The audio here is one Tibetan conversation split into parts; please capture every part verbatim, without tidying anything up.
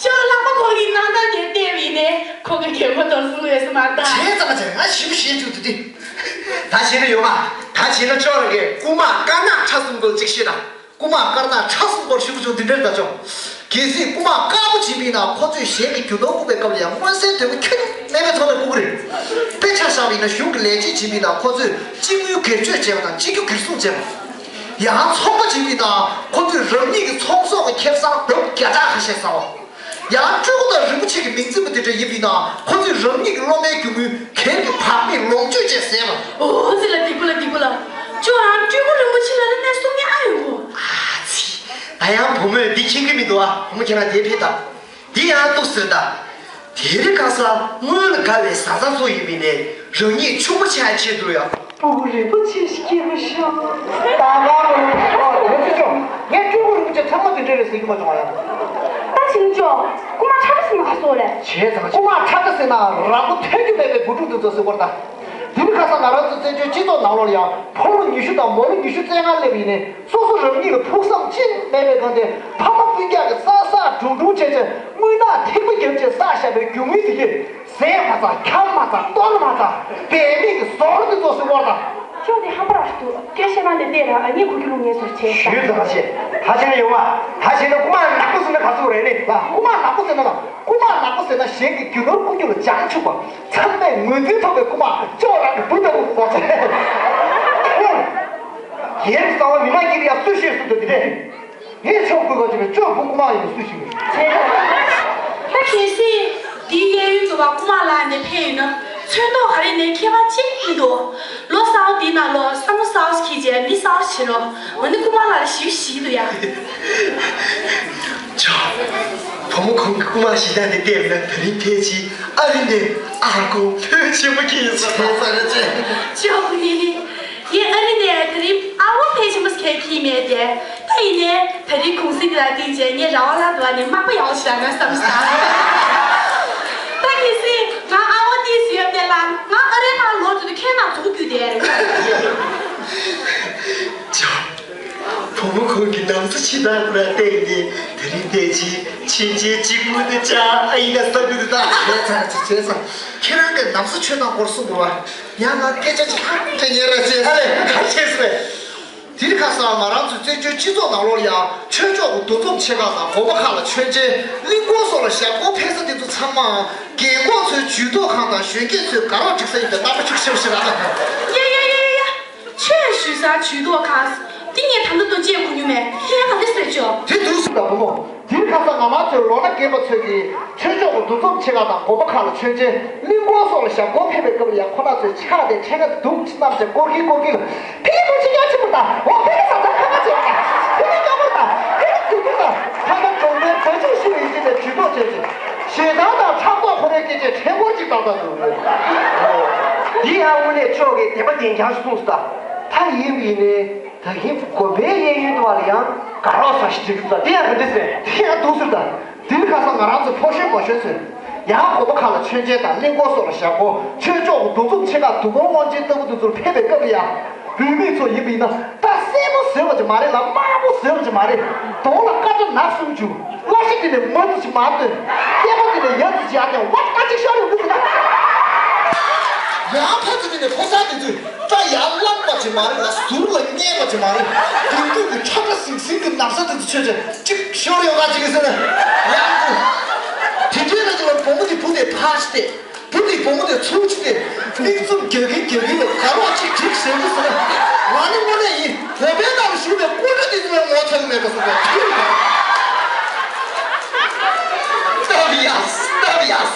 ཁྱོད་ལྷག་པ་ཁོ་གི་སྣང་དག་དེ་བལྟས་པ་ཡིན་ནའི་ཁོ་གི་གད་མོ་དོར་སོང་ཡོད་ས་མ་རེད་ད། བྱས་ཙང་བྱས། ང་ཞིབ་བཤད་བཅུག་ཏུ་དེ། ད་བཤད་ན་ཡོང་ང་། ད་ བྱས་ན་ཅོག་ར་གི་རྐུ་མ་དཀར་ནག་ཁྲ་གསུམ་པོ་གཅིག་ཤེས་དང་། རྐུ་མ་དཀར་ནག་ཁྲ་གསུམ་པོར་ཞུ་གི་བྱུང་འདི་འདྲར་ད་ཅོག་གལ་སྲིད་རྐུ་མ་དཀར་པོ་བྱིན་པས་ན་ཁོ་ཚོས་གཞན་གྱི་རྒྱུ་ནོར་རྐུ་བའི་སྐབས་ལ་ཡང་མངོན་གསལ་དོད་པོ་ཁྱོན་ནས་མེད་པའི་ཐོག་ནས་རྐུ་གི་རེད། དཔེ་ཆ་བཞག་པ་ཡིན་ན་གཞུང་གི་ལས་བྱེད་བྱིན་པས་ན་ཁོ་ཚོས་སྤྱི་དངུལ་སྒེར་གཅོད་བྱས་པ་དང་སྤྱི་རྒྱུ་སྒེར་སྲུང་བྱས་པ། ཡང་ཚོང་པ་བྱིན་པས་ན་ཁོ་ཚོས་རང་ཉིད་ཀྱི་ཚོང་ཟོག་གི་ཁེ་བཟང་ལྡབ་བརྒྱ་ཕྲག་ཁ་ཤས་བཟའ་བ། ཡང་སྤྲུལ་སྐུ་དང་རིན་པོ་ཆེ་གི་མིང་འཛིན་པ་དེ་འདྲ་ཡིན་པས་ན་ཁོ་ཚོས་རང་ཉིད་ཀྱི་སློབ་མའི་རྒྱུ་དངུལ་གྱེན་གྱི་བག་མེད་ལོངས་སྤྱོད་བྱས་ཟས་པ། འོ་ཙི་ལ་སྡིག་པ་ལ་སྡིག་པ་ལ། ཁྱོད་རང་སྤྲུལ་སྐུ་རིན་པོ་ཆེ་ལ་ནི་གནས་གསུང་མཁན་ཨ་ཡོང་གོ། ཨ་ཙི། ད་ཡང་བུ་མོས་འདི་མཁྱེན་གི་མི་འདུག་ཨ། བུ་མོ་ཁྱེད་རང་དེ་ཕེབས་དང་། འདི་ཡང་ཏོག་ཙམ་ད། དེ་རིང་ཁ་སང་སྔོན་ལ་དགའ་བའི་བཟའ་ཚང་ཚོ་ཡིན་པས་ནས་རང་ཉིད་ཆུང་མ་ཆགས་ཆེད་དུ་ཡང་སྤྲུལ་སྐུ་རིན་པོ་ཆེ་ཞིག་སྐྱེས་པ་ཤོག་ད་ག་རུ་ཨོ་ཡོད་ཚོད་ཆོག་ངས་སྤྲུལ་སྐུ་རིན་པོ་ཆེ་ཚང་མ་དེ་འདྲ་རེད་ཟེར་གྱི་མ་བྱུང་བ་ཡང་། ད་ཕྱིན་ཆོག་རྐུ་མ་ཁྲ་ཁྲ་ཟེར་ན་ག་སོག་རེད། བྱས་ཙང་རྐུ་མ་ཁྲ་ཁྲ་ཟེར་ན་རང་མགོ་ཐོན་རྒྱུ་མེད་པའི་བུ་ཕྲུག་དེ་ཚོ་ཟེར་བར་ད། དེ་རིང་ཁ་སང་ང་རང་ཚོ་བཙན་བྱོལ་སྤྱི་ཚོགས་ནང་ལོགས་ལ་ཡང་ཕོ་མོ་ཉི་ཤུ་དང་མོ་ལོ་ཉི་ཤུ་རྩ་ལྔ་སླེབས་ཡིན་ནའི་སོ་སོ་རང་ཉིད་ལ་ཕུགས་བསམ་ཅི་མེད་པའི་སྒང་དེ་ཕ་མ་སྤུན་ཀྱག་གི་བསགས་བསགས་སྒྲུང་སྒྲུང་བྱས་བྱས་དངུལ་ནག་ཐིགས་པ་བརྒྱབ་བྱས་བསགས་བཞག་པའི་རྒྱུ་དངུལ་དེ་གས་ཟས་མ་ཚང་འཁྱམ་མ་ཚང་གཏོར་མ་ཚང་འབད་མེད་ཀྱི་ཟོར་དེ་ཚོ་ཟེར་བར་དང་། ཁྱོད་དེ་ཧམ་པ་ར་ཞིག་འདུག་སྐད་བཤད་སྟངས་དེ་བལྟས་ར་ཨ་མྱེས་ཁུ་ཁྱི་ལུག་ངན་སོར་བྱས་ཞུས་ཙམ་བྱས་ད་བྱས་ན་ཡོང་བ་ད་བྱས་ན་རྐུ་མ་ནག་པོ་ཟེར་ན་ག་ཚོད་རེད་ནི་ལ་རྐུ་མ་ནག་པོ་ཟེར་ན་ལ་རྐུ་མ་ནག་པོ་ཟེར་ན་གཞན་གྱི་རྒྱུ་ནོར་རྐུ་རྒྱུ་ལ་བྱང་ཆུབ་པ། ཚང་མས་ངོས་འཛིན་ཐོབ་པའི་རྐུ་མ་ཅོག་རང་གི་བུ་ལྟ་བུ་བཟོ་བྱས། ཁོང་། ཡེར་གཙང་བ་མི་མང་གིས་ཡང་སུ་ཤེས་སུ་འདུག་དེ་ནས། ངས་ཆོག་དགོས་པ་ཅིག་ལ་ཅོག་བུ་རྐུ་མ་ཡིན་སུ་ཞིག་ཡིན། བྱས་ཙང་། ད་གལ་སྲིད་འདིའི་གཡས་གཡོན་དུ་བ་རྐུ་མ་ལ་ནས་ཕེབས་ཡོད་ན་ཚོན་མདོག་ག་རེ་ནས་ཁྱད་པར་ཅི་མི་འདུག་ལོ་གསར་པ་འདིའི་ནང་ལོ་བསམ་བློ་གསར་པ་ཞིག་འཁྱེར་རྗེས་མི་གསར་པ་བྱེད་རོགས། འོ་ནི་རྐུ་མ་ལ་ཞིབ་ཞིག་འདུག་ཡ། ཅོག་བུ་མོ་ཁོང་གི་རྐུ་མ་ཞེ་དྲག་དེ་བལྟས་ན་ད་རིང་ཕལ་ཆེར་ཨ་རི་ནས་ཨ་ཁུ་ཕོན་ཆེན་པོ་ཁྱེར་ཡོང་ས་རེད། ཅོག་ནི་ནི་ངས་ཨ་རི་ནས་ད་རིང་ཨ་བོ་ཕོན་ཆེན་པོ་ཁྱེར་ཕྱིན་མེད་དེ། ད་ཡིན་ནའི་ད་རིང་གུང་སེང་འདི་ལ་བརྟེན་བྱས་ངས་ར་བ་ལ་འགྲོ་བ་ནས་མག་པ་ཡག་པོ་ཞིག་རག་ན་བསམ་སོང་། ད་གལ་སྲིད་ང་ཨ་བོ་དེ་ཟེར་ཡོད་དེ་ལ་ང་ཨ་རི་ནང་ལོག་དུས་ཁྱེད་རྣམས་ཚོ་རྒྱུས་དེ་རེད། ཅོག་བུ་མོ་ཁོང་གི་ནམ་ཚོད་ཕྱི་ནང་ཁོ་ར་བལྟས་ནས་དེ་རིང་བལྟས་ཅི་ཕྱིན་ཆད་གཅིག་པུ་དེ་ཅག་ཨ་ཡིན་ན་བསམ་གི་འདུག་ད། བྱས་ཙང་བྱས་ཙང་ཁྱེད་རང་གི་ནམ་ཚོད་ཆོད་སྟངས་སྐོར་གསུང་དགོས་པ་ཡང་ང་སྐད་ཆ་ཅིག་ཧ་ཅང་ཉན་ར་བྱས། ཨ་ལས་ག་བྱས་ཟེར་བས། དེ་རིང་ཁ་སང་ང་རང་ཚོའི་བཙན་བྱོལ་སྤྱི་ཚོགས་ནང་ལོགས་ལ་ཡང་ཆོས་ཕྱོགས་ཀྱི་འདུ་འཛོམས་ཆེ་ཁག་དང་དགོན་པ་ཁག་ལ་མཆོད་མཇལ་གླིང་སྐོར་སོགས་ལ་ཞབས་སྐོར་ཕེབས་ས་དེ་ཚོ་ཚང་མའང་རྒན་གོག་ཚོའི་ཇུས་གཏོགས་ཁང་དང་གཞོན་སྐྱེས་ཚོའི་དགའ་རོགས་སྒྲིག་ས་ཡིན་པའི་རྣམ་པ་ཤུགས་ཆེ་བ་ཞིག་རག་ཡ་ཡ་ཡ་ཡ། ཆོས་ཞུ་ས་ཇུས་གཏོགས་ཁང་། འདི་ངས་ད་ལྟ་ལྟོ་ཅེས་གོ་མྱོང་མེད། ཁྱེད་རང་ག་འདྲ་ཟེར་ཆོག་དེ་འདུག་སེ་ད་བུ་མོ། དེ་རིང་ཁ་སང་ང་རང་ཚོའི་ལོ་ན་རྒན་པ་ཚོས་ཀྱིས་ཆོས་ཕྱོགས་ཀྱི་འདུ་འཛོམས་ཆེ་ཁག་དང་དགོན་པ་ཁག་ལ་མཆོད་མཇལ་གླིང་སྐོར་སོགས་ལ་ཞབས་སྐོར་ཕེབས་པའི་སྐབས་ལ་ཡང་ཁོ་རང་ཚོས་ཕྱག་དེ་འཕྲེད་ཀ་དུམ་བསྣམས་བྱས་སྐོར་གྱིན་སྐོར་གྱིན་ལ། ཕ་གི་བུ་ཆེ་ཡ་ཆེན་པོ་དང་འོ་ཕ་གི་བཟའ་ཚང་ཁ་ཁ་བྱེད་པ་དང་ཕ་གི་སྐྱོ་པོ་དང་ཕ་གི་སྡུག་པོ་དང་ཁ་ཁ་གྲོང་པའི་བོད་ཆས་ཤི་བའི་ཡིན་གཅིག་ནས་ཇུས་གཏོགས་བྱས་ཏེ་ཞེ་སྡང་དང་ཕྲག་དོག་ཁོ་རའི་སྐད་ཆས་ཕྲན་བུ་གཅིག་ཏག་ཏག་འདུག་འདི་ཡང་དངོས་གནས་ཆོས་ཀྱི་བདེན་པ་བདེན་རྐྱང་ཞིག་གསུངས་སོང་། ད་ཡིན་པ་ཡིན་ནའི་ད་ཧིན་དགོན་པའི་གཡས་གཡོན་དུ་བ་ལ་ཡང་དགའ་རོགས་ས་ཞིག་བསྒྲིགས་འདུག་ད་དེ་ཡང་ག་འདྲ་ཟེར་དེ་ཡང་འདུག་ཟེར་ད། དེ་རིང་ཁ་སང་ང་རང་ཚོ་ཕོ་གཞོན་མོ་གཞོན་ཚོས་ཡང་དགོན་པ་ཁག་ལ་མཆོད་མཇལ་དང་གླིང་སྐོར་སོགས་ལ་ཞབས་སྐོར་ཆོས་ཕྱོགས་ཀྱི་འདུ་འཛོམས་ཆེ་ཁག་འདུ་ཁང་དབང་ཆེན་ལྟ་བུ་དེ་ཚོར་ཕེབས་པའི་སྐབས་ལ་ཡང་བུད་མེད་ཚོ་ཡིན་པ་ཡིན་ན་ད་སེར་པོ་བཟོས་པ་ཅིག་མ་རེད་ལ་དམར་པོ་བཟོས་པ་ཅིག་མ་རེད། གདོང་ལ་སྐར་ཆ་ནག་གསུམ་བྱུག་སྔ་ཕྱི་དེ་ནས་མ་ཏི་ཅིག་མ་སྟོན། སྐེད་པ་དེ་ནས་ཡ་ཏི་ཅིག་ཡར་བསྟན་བ་ད་ཅིག་ཤོར་ཡོང་གི་འདུག་ད། ཡང་ཕར་ཚུར་དེ་ནས་ཕོ་གསར་དེ་ཚོས་སྐྲ་ཡར་བསླངས་པ་ཅིག་མ་རེད་ལ་ཟུར་ལ་བསྙལ་བ་ཅིག་མ་རེད། དེང་དུས་ཀྱི་ཁྲ་ཁྲ་ཟིང་ཟིང་གི་ན་བཟའ་དེ་ཚོ་མཆོད་བྱས་ཅིག་ཤོར་ཡོང་ག་ཅིག་གི་ཟེར་ན་ཡང་དེ་འདྲའི་ན་ཅིག་ལ་བུ་མོ་དེ་བུ་དེ་ཕར་ཞིག་སྟེ། བུ་དེ་བུ་མོ་དེ་ཚུར་ཅིག་སྟེ། མིག་བཙུམ་རྒྱག་གིན་རྒྱག་གིན་ལ་དགའ་རོགས་ཅིག་སྒྲིག་ཟེར་གི་ཟེར་ན། ང་ནི་དངོས་གནས་ཡིན་བོད་པའི་ནང་ལ་བཞུགས་པའི་སྐུ་དྲག་དེ་ཚོ་ལ་ངོ་ཚ་གི་མེད་པ་སོགས་པའི་ཐུགས་ལ། སྟབས་ཡག་སྟབས་ཡག་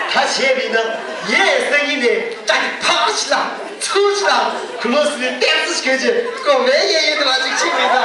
ད་བྱས་པ་ཡིན་ན་ངས་སང་ཉིན་ནས་སྐྲ་དེ་ཕར་ཞིག་ལ་ཚུར་ཞིག་ལ་གུ་ལོ་སི་ནས་ཏེག་སི་ཞིག་གྱོན་བྱས་དགོན་པའི་གཡས་གཡོན་དུ་མ་ཅིག་ཕྱིན་པ་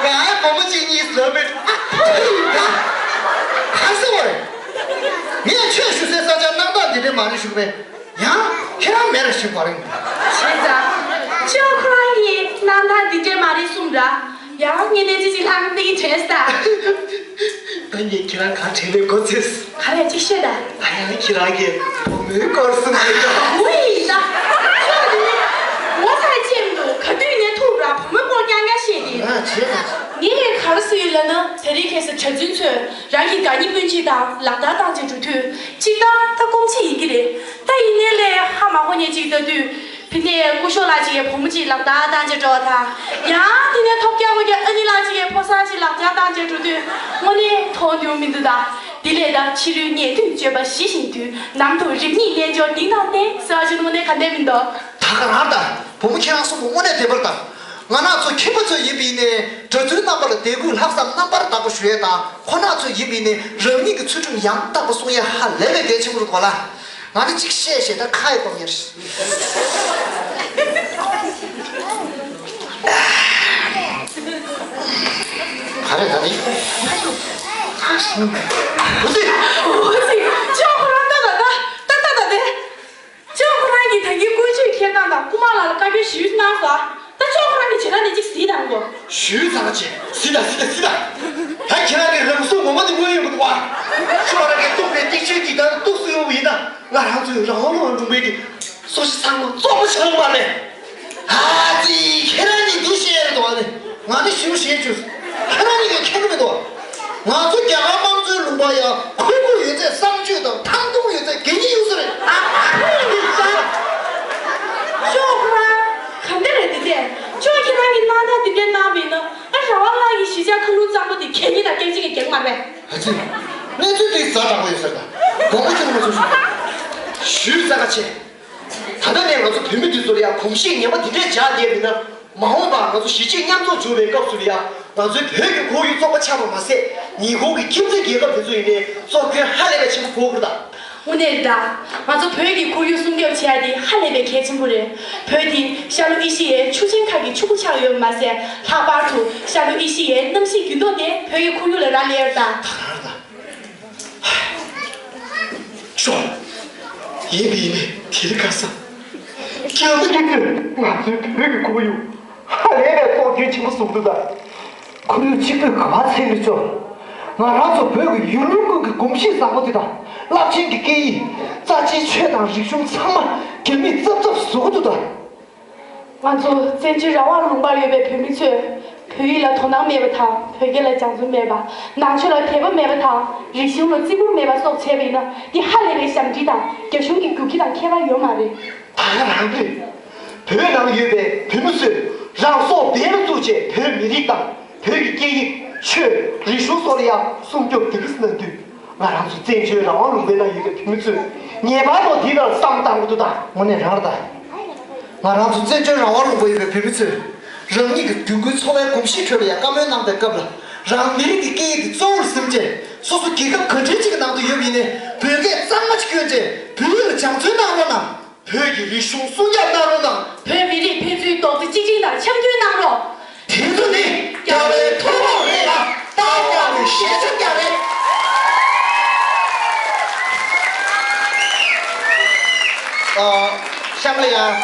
ཡིན་ན་ང་བུ་མོ་གཅིག་གཉིས་ལོན་པའི་ཨ་ཕ་ཡིན་ད་ག་ཟེར་བ་རེད། ངས་ཆོས་ཞུ་སའི་ས་ཆར་སྣང་དག་འདི་འདྲའི་མ་རེད་ཞུ་གི་མེད། ཡང་ཁྱེད་རང་མེད་ར་ཞུ་བ་རེད། བྱས་ཙང་། ཅོག་ཁོ་རང་གིས་སྣང་དག་འདི་འདྲའི་མ་རེད་གསུངས་ར། ཡང་ངས་གནས་ཚུལ་ཅིག་ལྷག་ནས་ཀྱི་དྲན་ས། ད་ངས་ཁྱེད་རང་གང་དྲན་པའི་གོ་ཚོད། ག་རེ་ཅིག་བཤད་ད། ད་ཡང་ཁྱེད་རང་གིས་བུ་མོའི་སྐོར་གསུངས་ཡོད་ད། འོ་ཡིན་ད། ཁྱོད་འདི་ངོ་ཚ་ཅན་འདུག་ག་དུས་ནས་ཐུག་ར་བུ་མོའི་སྐོར་རྐྱང་རྐྱང་བཤད་དེ། ང་བྱས་ད། ངས་ག་རེ་ཟེར་ཡོད་ལབ་ན་དེ་རིང་ཁ་སང་གྲྭ་བཙུན་ཚོས་རང་གི་དགའ་ཉེ་སྤུན་མཆེད་དང་ལག་བསྟར་བཏང་བྱས་འགྲོ་དུས་གཅིག་ད་ད་སྐུ་མཁྱེན་ཡིན་གྱི་རེད། ད་ཡིན་ནའི་ལས་ཧ་མ་གོ་ཉེ་གཅིག་ལྟ་དུས། དེ་ནས་སྐུ་ཞབས་ལགས་ཅིག་གིས་བུ་མོ་ཅིག་ལག་བསྟར་བཏང་བྱས་འགྲོ་བ་དང་། ཡང་དེ་ནས་ཐོབ་རྒྱལ་ཁོ་གི་ཨ་ནེ་ལགས་ཅིག་གིས་ཕོ་གསར་ཅིག་ལག་བསྟར་བཏང་བྱས་འགྲོ་དུས་དངོས་གནས་མཐོང་མྱོང་མི་འདུག་ད་དེ་ལས་ད་ཕྱི་རོལ་ཉེས་དོན་སྤྱོད་པ་ཞི་ཞིང་དུལ། ནང་དུ་རིག་གནས་རྣལ་འབྱོར་གཏིང་དང་ལྡན་ཟེར་བ་ཅིག་དངོས་གནས་ག་འདྲས་མི་འདུག་ད་ག་རང་ད་བུ་མོ་ཁྱེད་རང་གསུམ་པོ་དངོས་གནས་བདེན་པར་ད། ང་རང་ཚོ་ཁྱིམ་པ་ཚོ་ཡིན་པ་ཡིན་ནའི་གྲྭ་བཙུན་རྣམ་པ་ལ་དད་གུས་ལྷག་བསམ་རྣམ་པར་དག་པ་ཞུ་ཡས་དང་། ཁོ་རང་ཚོ་ཡིན་པ་ཡིན་ནའི་རང་ཉིད་ཀྱི་ཚུལ་ཁྲིམས་ཡང་དག་པ་སྲུང་ཡས་ཧ་ལས་པའི་གལ་ཆེན་པོ་རེད་གོ་ལ། ང་ནི་གཅིག་བཤད་བཤད་ད་ཁ་ཡི་སྒོམ་ཡར། ག་རེ་ད་ནི། འོ་ཙི། འོ་ཙི། ཅོག་ཁོ་རང་ད་ད་ད་ད་ད་ད་དེ། ཅོག་ཁོ་རང་གིས་ད་གིན་ཀུན་སྤྱོད་འཁྱེར་སྟངས་དང་རྐུ་མ་ལགས་ལ་བཀའ་བཀྱོན་ཞུས་གནང་སོང་། ད་ཅོག་ཁོ་རང་གིས་བྱེད་ན་ནི་གཅིག་གཟིགས་དང་གོ། ཞུས་ཙང་ཅི། གཟིགས་དང་གཟིགས་དང་གཟིགས་དང་། ད་ཁྱེད་རང་གི་རང་སྲོག་ངོ་མ་དེ་མངོན་ཡོང་གི་འདུག་བ། ཅོག་རང་གིས་གཏུགས་པའི་སྟེགས་ཆོས་ཀྱི་ད་གཏུགས་སུ་ཡོང་བ་ཡིན་ན། ང་རང་ཚོའི་རང་དབང་ལུང་པའི་གི་སོ་ཤི་ཚང་མ་བཙོག་པ་ཆགས་པ་རེད། ཨ་ཙི། ཁྱེད་རང་གཉིས་འདི་བཤད་རེད་དོ། ཨ་ནི་ང་ནི་ཞུ་བཤད་བཅུག་ཁྱེད་རང་གཉིས་ཀྱིས་མཁྱེན་གི་མི་འདུག་ང་ཚོ་རྒྱ་གར་དམངས་གཙོའི་ལུང་པ་ཡ་ཁུར་ཁུར་ཡོད་ཚད་གསང་སྤྱོད་དང་ཐང་སྟོང་ཡོད་ཚད་དགེ་བསྙེན་ཡོད་ས་རེད། ཨ་ཨ་ཅོག་ཁོ་རང་ག་འདྲ་རེད་དེ་དེ། ཅོག་ཁྱེད་རང་གིས་གནང་སྟངས་དེ་འདྲའི་གནང་བ་ཡིན་ན། ཨ་རང་དབང་ལགས་ཀྱི་གཞིས་ཆགས་ཁ་ལུང་གཙང་པོ་དེ་གད་སྙིགས་དང་སྐད་ཅིག་གིས་འགེངས་མ་རེད། ཨ་ཙི། གནས་ཚུལ་དེ་ཛ་དྲག་པོ་ཡོད་ས་རེད་ད། དགོངས་པ་ཁྱོད་ང་ཚོ་ཞུ། ཞུས་ཙང་ཁ་ཆེ། ད་ལྟ་ནས་ང་ཚོ་བོད་མི་འདི་ཚོ་ལ་ཡང་གོམས་གཤིས་ངན་པ་འདི་འདྲས་འཇགས་བསྡད་པ་ཡིན་ན། མ་འོངས་པར་ང་ཚོ་གཞིས་བྱེས་མཉམ་འཛོམས་བྱུང་བའི་སྐབས་སུ་ལ་ཡང་ང་ཚོའི་བོད་ཀྱི་ཁོར་ཡུག་བཙོག་པ་ཆགས་པ་མ་ཟད། ཉེ་འཁོར་གྱི་ཁྱིམ་མཚེས་རྒྱལ་ཁབ་དེ་ཚོ་ཡིན་ནའི་བཙོག་སྐྱོན་ཧ་ལས་པའི་ཆེན་པོ་ཕོག་གི་རེད་ད། དངོས་གནས་རེད་ད། ང་ཚོ་བོད་ཀྱི་ཁོར་ཡུག་སྲུང་སྐྱོབ་བྱེད་ཡ་དེ་ཧ་ལས་པའི་གལ་ཆེན་པོ་རེད། བོད་དེ་ཤར་ལྷོ་ཨེ་ཤི་ཡའི་ཆུ་ཆེན་ཁག་གི་ཆུ་ཁུག་ཆགས་ཡོད་པ་མ་ཟད། ལྷག་པར་དུ་ཤར་ལྷོ་ཨེ་ཤི་ཡའི་གནམ་གཤིས་འགྱུར་ལྡོག་དེ་བོད་ཀྱི་ཁོར་ཡུག་ལ་རག་ལས་ཡོད་རེད་ད། ཅོག་ཡིན་པ་ཡིན་ནའི་དེ་རིང་ཁ་སང་། སྐྱབས་མགོན་ཚོས་ང་ཚོའི་བོད་ཀྱི་ཁོར་ཡུག་ཧ་ལས་པའི་བཙོག་སྐྱོན་ཆེན་པོ་བཟོ་གི་འདུག་ད། ཁོར་ཡུག་གཅིག་པུས་ག་པར་འཚེ་མི་ཆོག་ང་རང་ཚོ་བོད་ཀྱི་ཡུལ་ལུང་ཀུན་གྱི་གོམས་གཤིས་བཟང་པོ་དེ་དང་། རླབས་ཆེན་གྱི་སྐད་ཡིག་རྩ་ཆེའི་ཆོས་དང་རིག་གཞུང་ཚང་མ་རྒྱ་མིས་རྩབ་རྩབ་བཟོ་གི་འདུག་ད། ང་ཚོ་བཙན་བྱོལ་རང་དབང་ལུང་པར་ཡོད་པའི་བོད་མི་ཚོས་བོད་ཡིག་ལ་དོ་སྣང་མེད་པ་དང་། བོད་སྐད་ལ་སྦྱང་བརྩོན་མེད་པ། ནང་ཆོས་ལ་དད་པ་མེད་པ་དང་། རིག་གཞུང་ལ་བརྩི་བཀུར་མེད་པ་སོགས་བྱས་པ་ཡིན་ན། འདི་ཧ་ལས་པའི་ཞབས་འདྲེན་དང་རྒྱ་གཞུང་གི་རྒྱུག་ཁྱི་དང་ཁྱད་པར་ཡོད་མ་རེད། ད་ང་རང་རེད། བོད་ནང་ཡོད་པའི་བོད་མི་ཚོས་རང་སྲོག་འབེན་ལ་བཙུགས་བྱས་བོད་མི་རིགས་དང་། བོད་ཀྱི་སྐད་ཡིག་ཆོས། རིག་གཞུང་སོགས་ལ་ཡང་སྲུང་སྐྱོབ་དེ་གིས་གནང་དུས། ང་རང་ཚོ་བཙན་བྱོལ་རང་དབང་ལུང་པའི་ནང་ཡོད་པའི་བོད་མི་ཚོས་ངེས་པར་དུ་འདི་ལ་བསམ་བཏང་དགོས་འདུག་ད། དངོས་གནས་རང་རེད་ད། ང་རང་ཚོ་བཙན་བྱོལ་རང་དབང་ལུང་པ་ཡོད་པའི་བོད་མི་ཚོས་རང་ཉིད་ཀྱི་དུས་འགོའི་འཚོ་བའི་གོམས་གཤིས་ཁྲོད་ལ་ཡང་བཀའ་མོལ་གནང་པའི་སྐབས་ལ། རང་མི་རིགས་ཀྱི་སྐད་ཡིག་དེ་གཙོ་བོར་འཛིན་བྱས། སོ་སོ་རྒྱལ་ཁབ་ག་འདྲའི་ཅིག་གི་ནང་དུ་ཡོད་པ་ཡིན་ནའི་བོད་སྐད་གཙང་མ་ཅིག་སྐྱོན་བྱས་བོད་ཡིག་ལ་སྦྱང་བརྩོན་གནང་རོགས་གནང་། བོད་ཀྱི་རིག་གཞུང་སྲུང་སྐྱོབ་གནང་རོགས་གནང་། བོད་མི་རིགས་ཕན་ཚུན་རྡོག་རྩ་གཅིག་སྒྲིལ་དང་འཆམ་མཐུན་གནང་རོགས། དེ་ཚོ་ནི་རྒྱལ་བའི་ཐུགས་དགོངས་རེད་ལ་རྟག་བརྟན་པའི་ཞལ་ཆེམས་ཀྱང་རེད། ཨ། གཤམ་ལ་ཡང་